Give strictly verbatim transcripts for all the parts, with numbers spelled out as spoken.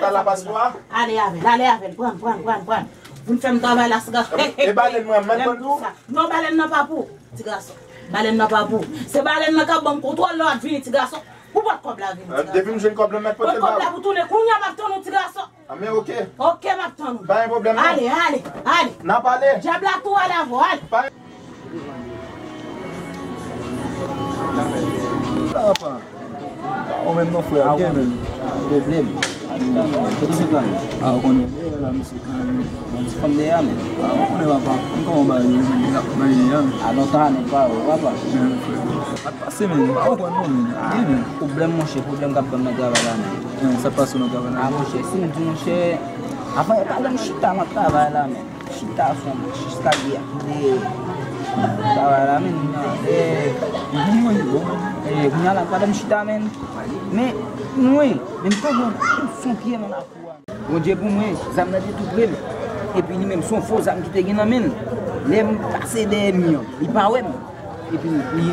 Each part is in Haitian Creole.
Sa la paspò a? Ale avè l, ale avè l. Pran, pran, pran, pran. Vin fè m travay la, siga. E, e balèn mwen, mwen pran tou? Non, balèn nan pa pou ou, ti gason. Balèn nan pa pou ou. Se balèn nan k ap ban m kontwòl lè w ap vini, ti gason. Pou pot kòb la vini, ti gason. Depi m jwenn kòb la, m mèt pote l ba ou. Pot kòb la pou tounen kounye a, m ap tann ou, ti gason. A, men oke. Oke, m ap tann ou. Pa gen pwoblèm, non. Ale, ale, ale. N ap ale. Dyab la tou ale avè w, ale. Pa gen pwoblèm. Ou menm non, frè, gen menm. Pwoblèm. Kote se pran? A, ou konnen. E, la, misye, kanmenm. Yon ti fanm dèyè, men. A, ou konnen, papa. M kòman ba yo, men, la, ba yo, men. A, lontan, nou pa wè, papa. Men, frè. Sa k pase, men? M pa konprann, non, men. Gen, men. Pwoblèm, monchè, pwoblèm k ap ban m nan travay la, men. Men, sa k pase nan travay la? A, monchè, si m di, monchè, avan, e pa lè m chita nan travay la, men. Chita sou mach jiska li ap kite travay la, men, e, e, kounye a la, pandan m chita, men, men, mwen, men m pa gen yon son pye nan lakou a. Bondye pou mwen, zam nan te tou pre m. Epi li menm, se yon fo zam ki te gen nan men l. Lè m pase dèyè mi an, li pa wè m. Epi li,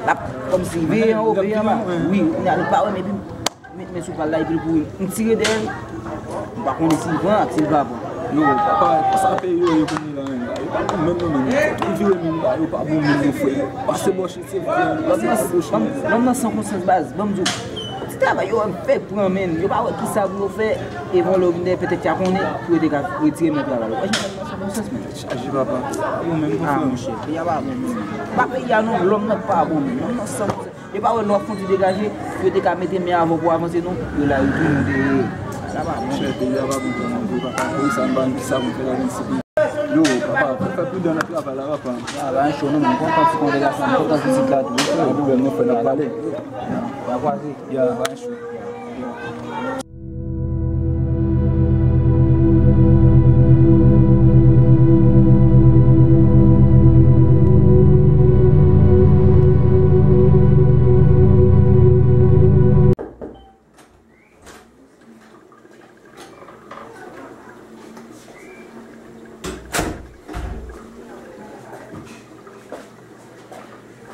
l ap kòmsi veye anwo, veye anba. Wi, kounye a li pa wè m, epi m met men sou pal la, epi l kouri. M tire dèyè l. M pa konnen si l pran ak si l pa pran. Yo, papa, konsa peyi yo ye kounye la menm la. Yo pa bon menm non, menm. Ki vire menm la, yo pa bon menm non, frè. Pase bò chit, se vre, lòt nan sa gòch. Lòt nan san konsyans, baz, ban m di w. Ti travay yo wè m fè pran, menm. Yo pa wè kisa pou yo fè. Evan lè w vin dèyè, petèt y a konnen pou yo te ka retire men travay la. Ou pa janm wè l nan san konsyans, menm. Chaje, papa. Yo menm, konfyans. A, monchè, peyi a pa bon, menm. Pa peyi a non, lòm nan pa bon, menm. Lòm nan san konsyans. Yo pa wè lè w ap fè yon ti degaje, yo te ka mete men avè w pou w avanse non, yo lage tou nou dèyè. Sa pa bon. Chè, peyi a pa bon pou nou, papa. Wi, sa m pa konn kisa pou m fè la, men si. Yo, papa, fè pridan nan travay la, papa. A, pa gen cho non, m kontan ti konvèsasyon, m kontan vizit la tou. Pa gen pwoblèm, non, frè, n ap pale. N a kwaze. Ya, pa gen cho.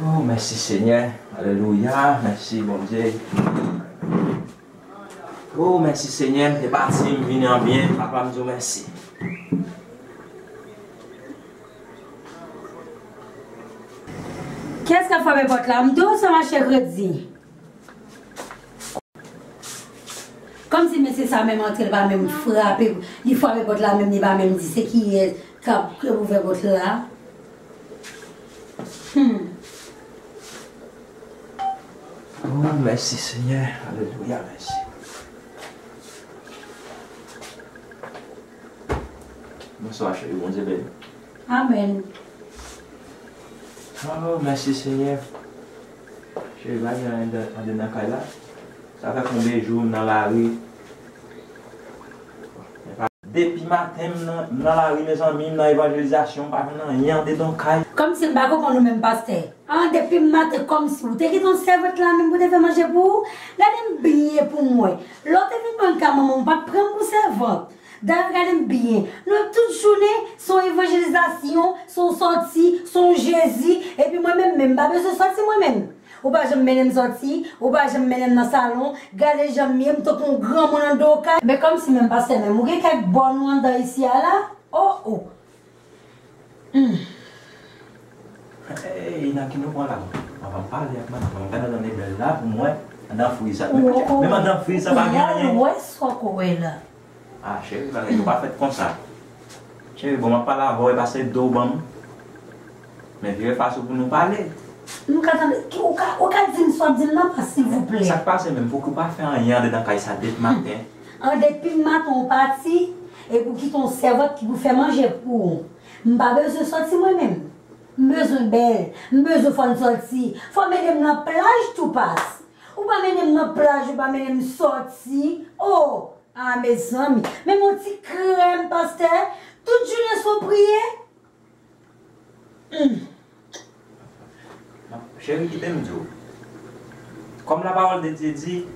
Oh, mèsi Senyè. Alelouya. Mèsi, Bondye. Oh, mèsi, Senyè. M te pati, m vini an byen. Papa, m di w mèsi. Kiyès k ap frape pòt la? M di w se mache kredi. Kòmsi mesye sa menm antre, l pa menm frape, li frape pòt la menm, li pa menm di se kiyès k ap, k ap ouvè pòt la. Hmm. Oh, mèsi, Senyè. Alelouya, mèsi. Bonswa, cheri. Bondye beni w. Amèn. Oh, mèsi, Senyè. Cheri, pa gen anyen anndan kay la. Sa fè konbyen jou m nan lari. Depi maten m nan, m nan lari, mezanmi, m nan evanjelizasyon, m pa jwenn anyen andedan kay. Kòmsi m pa konprann ou menm, pastè. An, depi maten, kòmsi ou te kite yon sèvant la menm pou te fè manje pou ou? Gade m byen pou m wè. Lè w te vin pran ka manman m, ou pa t pran m pou sèvant. Dayè, gade m byen. Nou tout jounen, se yon evanjelizasyon, se yon sòti, se yon Jezi, epi mwen menm, menm, m pa bezwen sòti mwen menm. Ou pa janm mennen m sòti, ou pa janm mennen m nan salon. Gade jan m ye, m tankou yon granmoun anndan yon kay. Men kòmsi menm pastè menm, ou gen kèk bòn ou anndan isi a la? Oh, oh. Hmm. Ey, nan ki nou pran la? Papa m pale ak madanm, gade anndan mebèl la pou mwen, anndan friz la. Menm anndan friz la pa gen anyen. Wè sa w ko wè la. Ah, cheri, bagay yo pa fèt konsa. Cheri, bon, m ap pale avè w, e pa se do w ban m. Men vire fas ou pou nou pale. Nou ka tande, ki, ou ka, ou ka di m sa w ap di m nan, pa, silvouplè. Sa k pase menm, pouki w pa fè anyen andedan kay sa depi maten? An, depi maten ou pati, epi w kite yon sèvant ki pou fè manje pou ou. M pa bezwen sòti mwen menm. M bezwen bèl, m bezwen fò n sòti. Fò w mennen m nan plaj tou pas. Ou pa mennen m nan plaj, ou pa mennen m sòti. Oh! Ah, mezanmi, men yon ti krèm, pastè, tout jounen se w priye? Hmm. Cheri, kite m di w. Comme la parole de Dieu dit,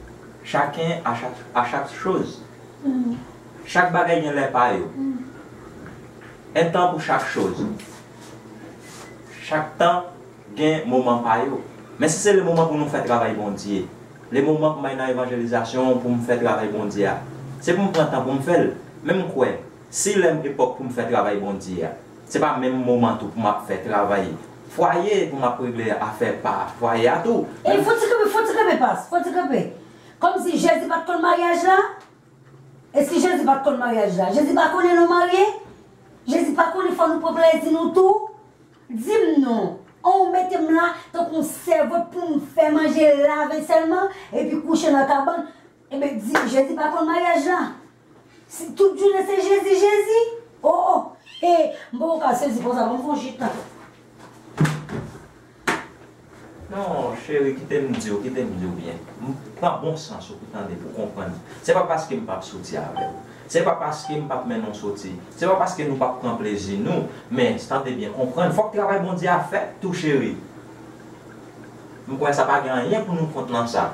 chacun a chaque, a chaque chose. Hmm. Chak bagay gen lè pa yo. Hmm. Un temps pour chaque chose. Chak tan gen moman pa yo. Men si se le moman pou nou fè travay Bondye, le moman pou m al nan evanjelizasyon, pou m fè travay Bondye a, Se pou m pran tan pou m fè l. Men m kwè, si lè epòk pou m fè travay Bondye a, se pa menm moman tou pou m ap fè travay fwaye, pou m ap regle afè pa fwaye a tou. E fò ti kanpe, fò ti kanpe, pas, fò ti kanpe. Kòmsi Jezi pa t konn maryaj la? E si Jezi pa t konn maryaj la? Jezi pa konnen nou marye? Jezi pa konnen fò nou pran plezi nou tou? Di m non. An, ou mete m la tankou yon sèvant pou m fè manje, lave sèlman, epi kouche nan kabann. Ebyen, di, Jezi pa konn maryaj la. Si tout jounen se Jezi, Jezi. Oh, oh. He, m poko ka sezi konsa, ban m fè yon chita. Non, cheri, kite m di w, kite m di w byen. M pran bon sans ou pou tande, pou konprann. Se pa paske m p ap soti avè w. Se pa paske m p ap mennen w soti. Se pa paske nou p ap pran plezi nou. Men, tande byen, konprann. Fòk travay Bondye a fèt tou, cheri. M kwè sa pa gen anyen pou nou kont nan sa.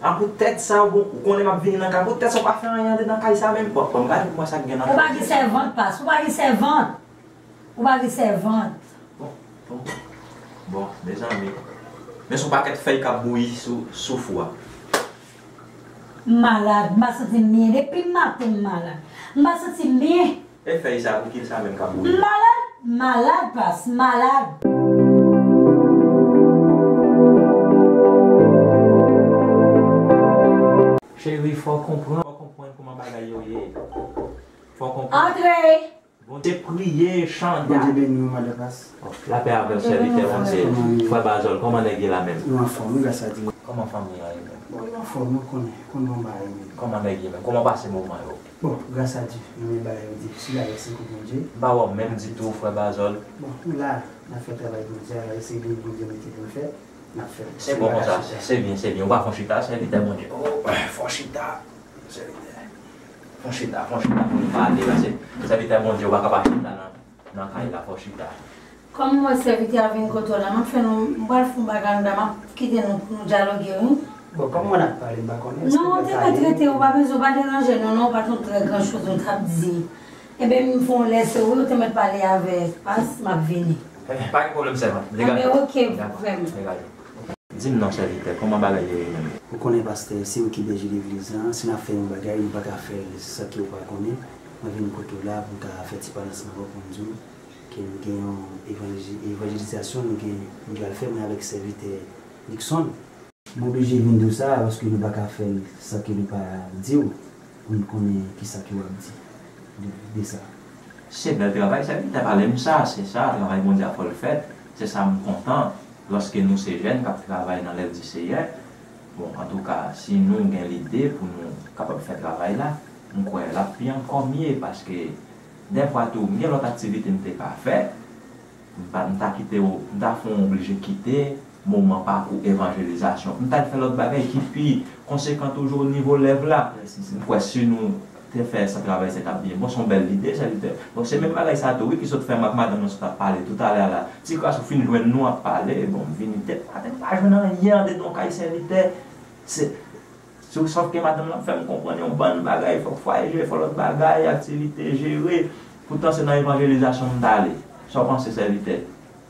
A poutèt sa, ou, ou konnen m ap vini nan kay, poutèt sa ou pa fè anyen andedan kay sa menm. Bon, bon, gade pou mwen sa k gen nan fè. Ou pa gen sèvant, pas, ou pa gen sèvant. Ou pa gen sèvant. Bon, bon, bon, mezanmi. Men se yon pakèt fèy k ap bouyi sou, sou fou a. M malad, m pa santi m byen. Depi maten m malad. M pa santi m byen. E fèy sa pou ki sa menm k ap bouyi? M malad, malad, pas, malad. Cheri, fò w konprann, fò w konprann kòman bagay yo ye. Fò w konprann. Antre! Bondye priye, chanda. Bondye beni w, madan pas. Lapè avè w, sèvitè Bondye. Frè Bazòl, kòman nèg ye la menm? Nou anfòm, wi, gras a Dye. Kòman fanmi an ye menm? Bon, yo anfòm, nou konnen, konn bon bagay menm. Kòman nèg ye menm? Kòman w pase moman yo? Bon, gras a Dye, nou menm bagay yo difisil avèk sekou Bondye. M pa wè w menm ditou, frè Bazòl. Bon, nou la, n ap fè travay Bondye a, e se li Bondye mete pou n fè, n ap fè l. Se bon konsa, se byen, se byen. Ou pa fè yon chita, sèvitè Bondye. Oh, fè yon chita, sèvitè. Fè yon chita, fè yon chita pou nou pale, paske sèvitè Bondye, ou pa ka pa chita nan, nan kay la, fè yon chita. Kòm m wè sèvitè a vin kote w la, m ap fè nou, m pral fè yon bagay anndan, m ap kite nou pou nou dyaloge, wi. Bon, kòm mwen ap pale, m pa konnen. Non, ou te mèt rete, ou pa bezwen, ou pa deranje nou, non, ou pa t yon trè gran choz, nou t ap di. Ebyen, m fè yon lè, se wi, ou te mèt pale avè pas, m ap vini. Eh, pa gen pwoblèm, sèvant. Degaje. Ebyen, oke, frè m. Degaje. Di m non, sèvitè, kòman bagay yo ye menm? Ou konnen, pastè, se ou ki bèje legliz la, si n ap fè yon bagay, nou pa ka fè l san ke ou pa konnen. Mwen vin kote w la pou m ka fè ti pale ansanm avè w pou m di w ke nou gen yon evanjeli-, evanjelizasyon nou gen, nou pral fè, mwen avèk sèvitè Nixon. M oblije vin di w sa a, paske nou pa ka fè l san ke nou pa di w, pou n konnen kisa ke w ap di de, de sa. Se bèl travay, sèvitè, pale m sa, se sa, travay Bondye a fò l fèt, se sa m kontan, lòske nou se jèn k ap travay nan lèv di Seyè. Bon, antouka, si nou gen lide pou nou kapab fè travay la, m kwè l ap pi ankò mye, paske dèfwa tou, m gen lòt aktivite m te ka fè, M pa, m ta kite w, m ta fè w oblije kite moman pakou evanjelizasyon. M ta fè lòt bagay ki pi konsekan toujou o nivo lèv la. M kwè si nou te fè sa travay sa t ap byen bon, se yon bèl lide, sèvitè. Donk, se menm bagay sa tou, wi, ki sot fè m ak madanm nan sot ap pale toutalè a la. Ti kras ou fin jwenn nou ap pale, bon, m vini tèt maten, m pa jwenn anyen andedan yon kay sèvitè. Se, Sou, sòf ke madanm nan ap fè m konprann yon bann bagay, fòk fwaye jere, fòk lòt bagay, aktivite jere. Poutan se nan evanjelizasyon m t ale. Sa w panse, sèvitè?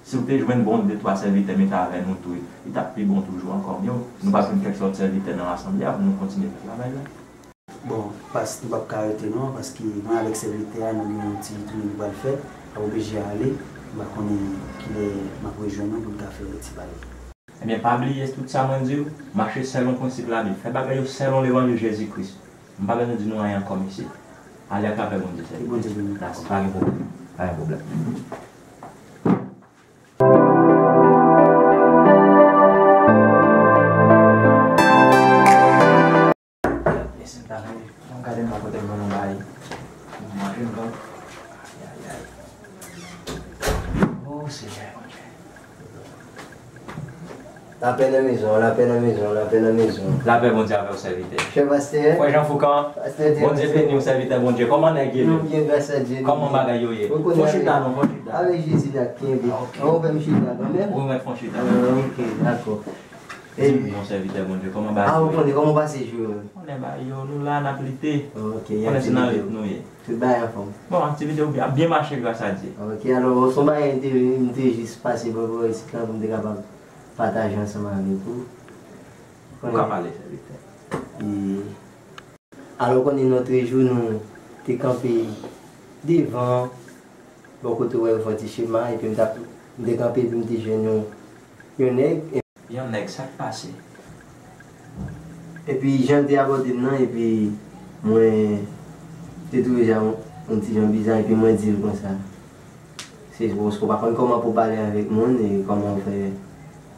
Si w te jwenn bon de twa sèvitè mete avè nou tou, li t ap pi bon toujou ankò. Mye, nou pa jwenn kèk lòt sèvitè nan asanble a pou nou kontinye fè travay la. Bon, pas, nou p ap ka rete non, paske mwen avèk sèvitè a, nou gen yon ti tounen nou pral fè, n ap oblije ale, m pa konnen kilè m ap rejwenn nou pou n ka fè ti pale. Ebyen, pa bliye tout sa mwen di w, mache sèlon prensip Labib, fè bagay yo sèlon levanjil Jezi Kris. M pa bezwen di nou anyen ankò, mesye. Ale ak lapè Bondye, sèvitè. Ke Bondye beni w. Dakò, pa gen pwoblèm. Pa gen pwoblèm. Mesye, m ta renmen, ann gade m nan kote m nan bagay. M manje m pran. Ayayay. O Senyè Bondye. Lapè nan mezon, lapè nan mezon, lapè nan mezon. Lapè Bondye avè w, sèvitè. Chè pastè. Frè Jan Foukan. Pastè, Bondye beni w, sèvitè Bondye. Kòman nèg ye menm? Nou byen, gras a Dye. Kòman bagay yo ye? Fon chita non, fon chita. Avèk Jezi n ap kenbe. Ok. Ou mèt fon chita kanmenm? Ou mèt fon chita. Ah, ok, dakò. Di m non, sèvitè Bondye, kòman bagay yo ye? Ah, ou konnen kòman w pase jou yo menm? Konnen bagay yo, nou la, n ap lite. Ok, konnen se nan lit nou ye. Tout bagay anfòm. Bon, aktivite yo ap byen mache, gras a Dye. Ok, alò, se yon bagay m te, m te jis pase bò bò isit la pou m te kapab pataje ansanm avèk ou. Ou ka pale, sèvitè. E, Alò, konnen lòtrejou, nou te kanpe devan, bò kote w wè yo fè yon ti chema, epi m t ap, m te kanpe, epi m te jwenn yon, yon nèg. Yon nèg, sa k pase? Epi jan l te abòde m nan, epi mwen te twouve jan yon, yon ti jan biza, epi mwen di l konsa, se paske w pa konn kòman pou w pale avèk moun e kòman w fè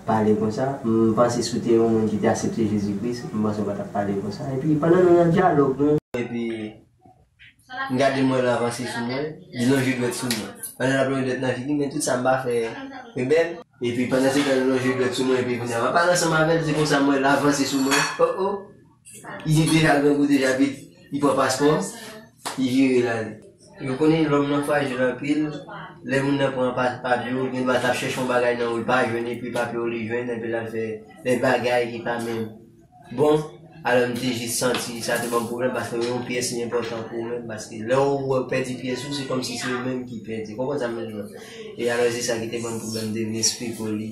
pale konsa. M panse si w te yon moun ki te aksepte Jezi Kris, m panse w pa t ap pale konsa. Epi pandan nou nan dyalòg nou, epi m gade l, m wè l avanse sou mwen, li lonje dwèt sou mwen. Pandan l ap lonje dwèt nan figi m, men tout sa m pa fè rebèl. Epi pandan se tan l lonje dwèt sou mwen, epi kounye a m ap pale ansanm avè l, se konsa m wè l avanse sou mwen. Oh, oh! Li deja grangou deja, epi li pran paspò m, li vire l ale. Yo konnen lòm nan frajil anpil, lè moun nan pran pa-, papye w, gen dwa t ap chèche yon bagay nan ou, li pa jwenn, epi papye w li jwenn, epi l al fè lè bagay ki pa menm bon, alò m te jis santi sa te ban m pwoblèm, paske yon pyès li enpòtan pou ou menm, paske lè ou wè ou pèdi pyès ou, se kòmsi se ou menm ki pèdi. Konprann sa m vle di w? E alò se sa ki te ban m pwoblèm, m te vin esplike w li,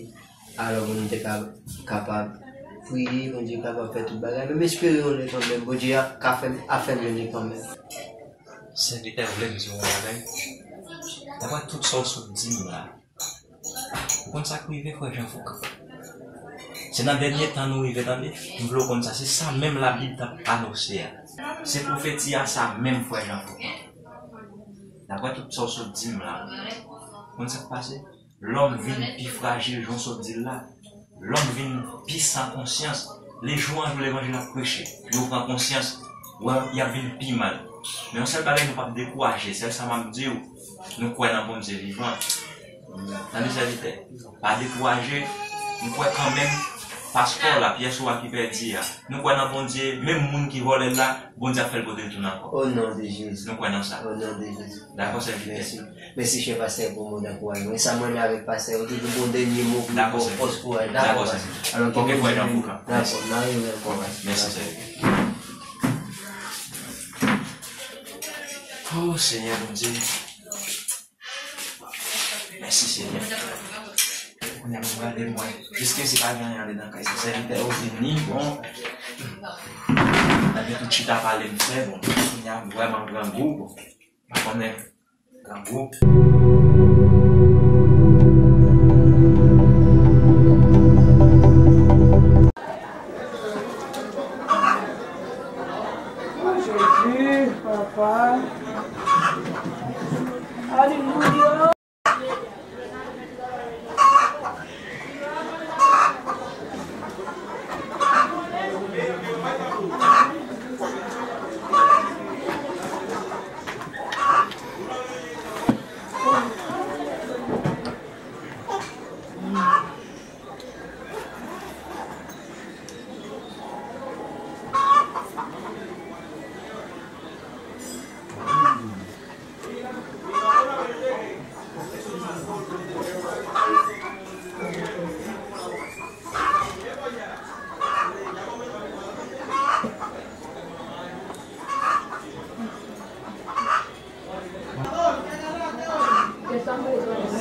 alò pou nou te ka, kapab priye, Bondye kapab fè tout bagay. Men m espere yon lè kanmenm, Bondye a, ka fè m, ap fè m jwenn li kanmenm. Sèvitè, vle m di w yon bagay? Daprè tout sa w sot di m la, ou konn sa k rive, frè Jan Foukan? Se nan dènye tan nou rive, tande. M vle w konn sa. Se sa menm Labib t ap anonse a. Se pwofesi a sa menm, frè Jan Foukan. Daprè tout sa w sot di m la, ou konn sa k pase? Lòm vin pi frajil, jan w sot di l la. Lòm vin pi san konsyans. Lejou an jou levanjil ap preche, yo pran konsyans, wè, y ap vin pi mal. Men yon sèl bagay, nou p ap dekouraje. Sèl sa m ap di w, nou kwè nan Bondye vivan. Tande, sèvitè, pa dekouraje. M kwè kanmenm, paspò w la, pyès ou a ki pèdi a. Nou kwè nan Bondye, menm moun ki vòlè l la, Bondye ap fè l pote l tounen ankò. O non de Jezi. Nou kwè nan sa. O non de Jezi. Dakò, sèvitè. Mèsi. Mèsi, chè pastè, pou mo dankourajman. E sa m renmen avèk pastè, ou toujou gon dènye mo pou li ba w fòs, kouraj. Dakò, sèvitè. Alò, ke Bondye beni w. Dakò, n a rive ankò. Mèsi, sèvitè. O Senyè Bondye. Mèsi, Senyè. Kounye a, mwen prale, mwen. Piske se pa gen anyen andedan kay sa. Sèvitè yo vini, bon. Malgre tout chita pale m fè, bon. Kounye a, m vrèman grangou, bon. M pa konnen grangou. O Jezi, papa. Alelouya.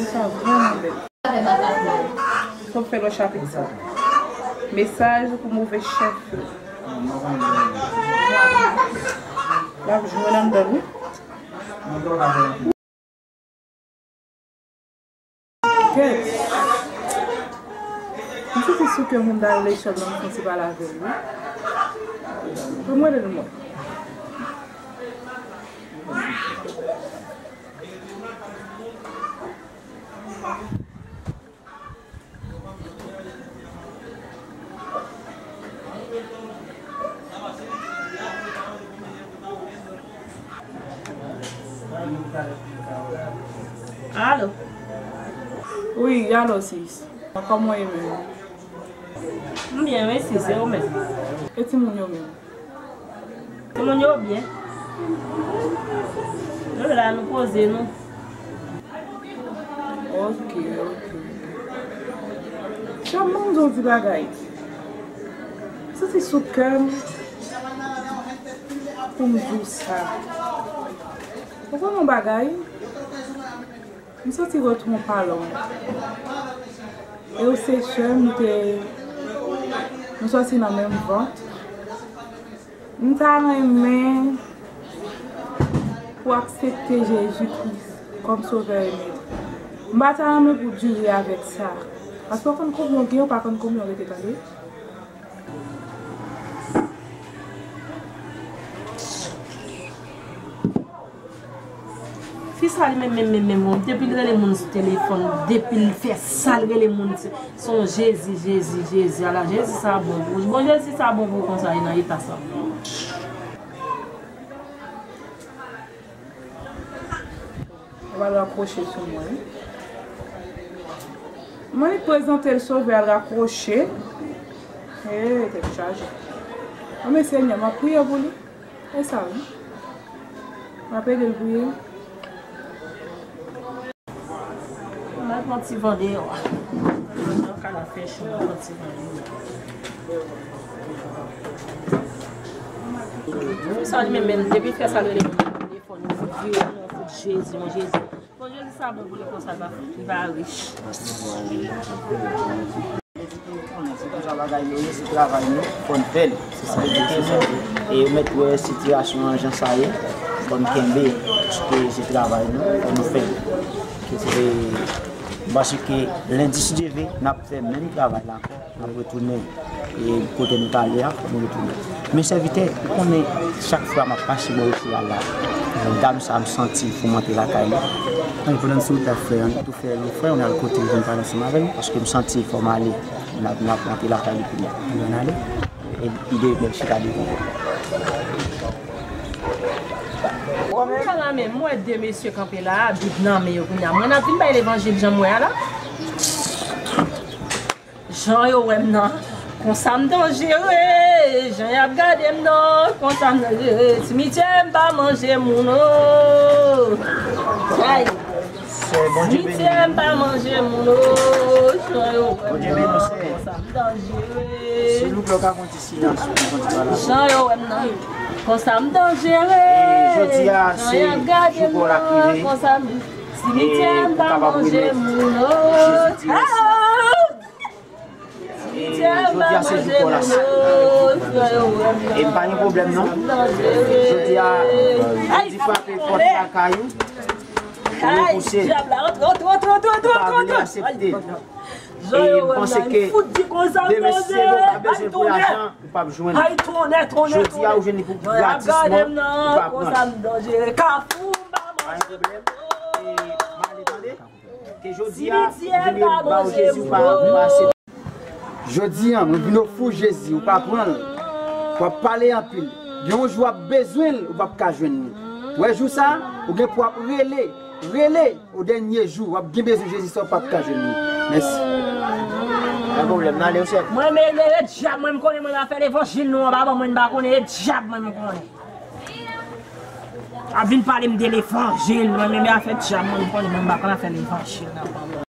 Sa vrèman bèl. Fò m fè lòt chapit sa. Mesaj pou move chèf yo. L ap jwenn anndan l, wi. Kèt. M santi sou kè m ta rele chèf la, m santi pale avè l, wi. Pou mwen, rele mwen. Alo. Wi, alo, sis. Kòman w ye menm? M byen, wi, sis, e ou menm? E timoun yo menm? Timoun yo byen. Nou la, nou poze nou. Ok, ok, ok. Chè m, ban m di w ti bagay. Santi sou kè m pou m di w sa. Ou konn yon bagay? M santi retour yon palòm. E ou se sè m, nou te, nou sòti nan menm vant. M ta renmen pou w aksepte Jezi Kris kòm Sovè e Mèt. M pa ta renmen pou w dire avèk sa. Paske w konn konbyen w gen, w pa konn konbyen w rete, tande. Fi sa li menm, menm, menm, menm, menm, depi l rele moun sou telefòn, depi l fè sa l rele moun, se, se yon Jezi, Jezi, Jezi. Ala Jezi sa bon pou ou. Bon, Jezi sa bon pou ou konsa, e nan eta sa. Ou pral rakwoche sou mwen. Mwen li prezante l sovè al rakwoche. Ee, tèt chaje. Anben Senyè, m ap priye pou li. E sa wi. M ap ede l priye. M al pran ti van deyò a. Nan kay la fè cho, m al pran ti van deyò. Fi sa li menm, menm, depi l fè sa l rele m nan telefòn, li vire nan fout Jezi, mwen Jezi. Bon, Jezi sa bon pou li konsa, li pa, li pa rich. Se konsa bagay yo ye, se travay nou, fò n fè l. Se sa yo di ke nou, e yo mèt wè sitiyasyon an jan sa ye, fò n kenbe, paske se travay nou, fò nou fè l. E, paske lendi, si Dye vle, n ap fè menm travay la ankò. N ap retounen, e, kote nou t ale a, fò nou retounen. Men sèvitè, ou konnen chak fwa m ap pase bò isi a la, dam sa m santi l fè m antre lakay li. Ann, pandan n sou wout la, frè, ann tou fè yon frè, ann al kote l vin pale ansanm avè l, paske m santi l fè m ale. N ap, n ap antre lakay li kounye a. Ann ale. E, li de, men chita devan. Kounye a la menm, m wè de mesye kanpe la, Bib nan men yo kounye a. Mwen ap vin bay levanjil jan m wè a la. Jan yo wè m nan, konsa m danjere. Jan y ap gade m nan, konsa m danjere. Simityè m pa manje moun o. Ay. Sè, Bondye beni. Simityè m pa manje moun o. Jan yo wè m nan, konsa m danjere. Silvouplè, w ka fè yon ti silans pou nou kontinye pale. Jan yo wè m nan, konsa m danjere. E jodi a, se jou pa w la k rive. Konsa m, simityè m pa manje moun o. Jezi di mèsi. E jodi a se jou pa w la. E m pa gen pwoblèm non. Jodi a, jodi frape pòt lakay ou. Ou repouse. Ou pa vle aksepte. E m panse ke demen si se bon pa bezwen pou lajan, ou p ap jwenn. Jodi a ou jwenn li pou gratis, ou pa pran. Pa gen pwoblèm. E m ale tande. Ke jodi a, m vini ba w Jezi, ou pa, ou pa aksepte. Jodi a, mwen vin ofri w Jezi, ou pa pran l. W ap pale anpil. Gen yon jou w ap bezwen l, ou p ap ka jwenn li. Ou wè jou sa, ou gen pou w ap rele, rele o dènye jou, w ap gen bezwen Jezi sa, ou p ap ka jwenn li. Mèsi. Pa gen pwoblèm, n ale, ou sèf. Mwen, men, men, e dyab, mwen, m konnen, mwen, afè levanjil nou an, pa ban mwen, m pa konnen, e dyab, mwen, m konnen. Ap vin pale m de levanjil, mwen menm afè djab, mwen m konnen mwen m pa konn afè levanjil nan.